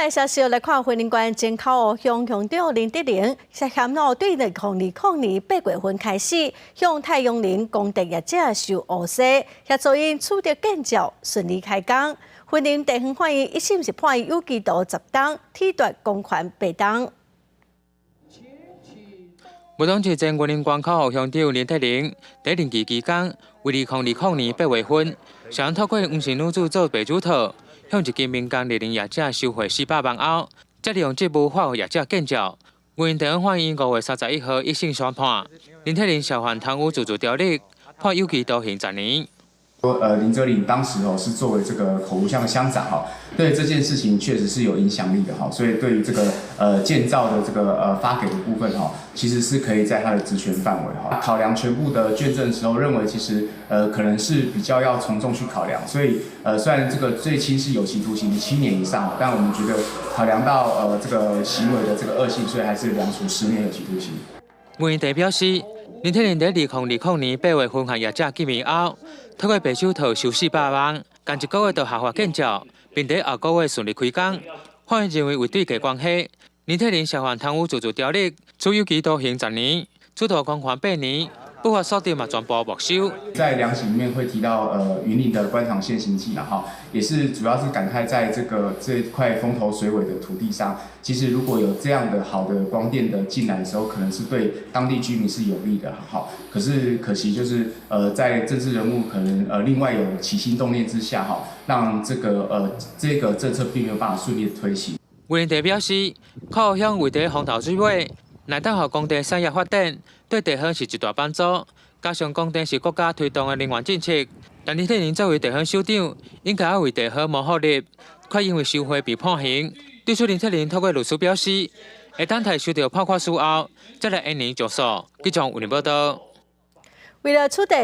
來消息來看，雲林縣前口湖鄉鄉長林德玲涉嫌哦，對2020年8月份開始，向太陽能光電業者收烏紗，協助𪜶取得建照，順利開工。雲林地方法院一審是判伊有期徒10冬，褫奪公權8冬。吳東市前雲林縣口湖鄉長林德玲，佇任期期間，為2020年8月份，涉嫌透過黃姓女子做白手套，向一間民間綠能業者收賄400萬後，再利用職務發予業者建照。雲林地方法院5月31號一審宣判，林鐵玲涉犯貪污自治條例，判有期徒刑10年。林哲玲當時哦是作為這個口湖鄉的鄉長哈，對這件事情確實是有影響力的哈，所以對於這個建造的這個發給的部分哈，其實是可以在他的職權範圍哈，考量全部的卷證的時候，認為其實可能是比較要從重去考量，所以雖然這個最輕是有期徒刑7年以上，但我們覺得考量到這個行為的這個惡性，所以還是量處10年有期徒刑。吳仁表示，林鐵玲佇2020年8月份和業者見面後，透過白手套收400萬，仝一個月就下發建照，並佇後個月順利開工。法院認為為對價關係，林鐵玲涉犯貪污自治條例，處有期徒刑十年，褫奪公權8年，不法所得嘛全部沒收。在量刑裡面會提到，雲林的官場現形記啦，哈，也是主要是感慨在這個這塊風頭水尾的土地上，其實如果有這樣的好的光電的進來的時候，可能是對當地居民是有利的，哈。可是可惜就是，在政治人物可能另外有起心動念之下，哈，讓這個政策並沒有辦法順利的推行。吳仁表示，口湖鄉位佇風頭水尾，若當予光電產業發展，對地方是一大幫助。加上光電是國家推動的能源政策，但林鐵玲作為地方首長，應該愛為地方謀福利，卻因為收賄被判刑。對此，林鐵玲透過律師表示，會等待收到判決書後，再來研擬上訴。記者為您報道。為了取得